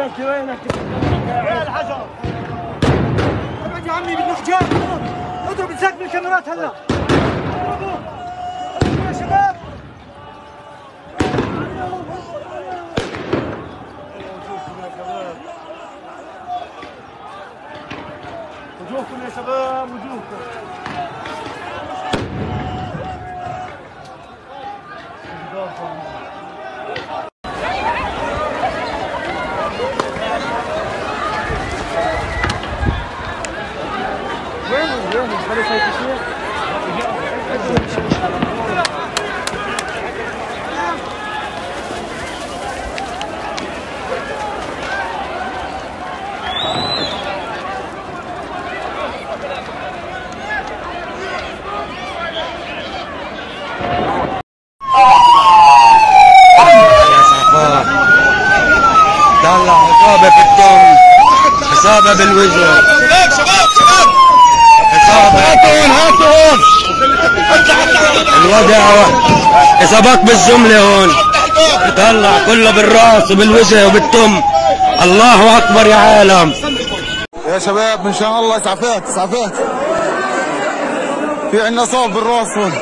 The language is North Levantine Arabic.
يا الحجر ابعد يا عمي، بدنا حجار. اضرب انساك بالكاميرات هلا. اضربوا يا شباب. وجوهكم يا شباب، وجوهكم. يا صفاء، طلع إصابة في الدم، إصابة بالوجه. شباب شباب شباب، إصابة. هاتوا هون، هاتوا هون. الوضع إصابات بالجملة هون، طلع كله بالراس وبالوجه وبالتم. الله أكبر يا عالم. يا شباب من شاء الله إسعافات إسعافات، في عندنا صوب بالراس هون.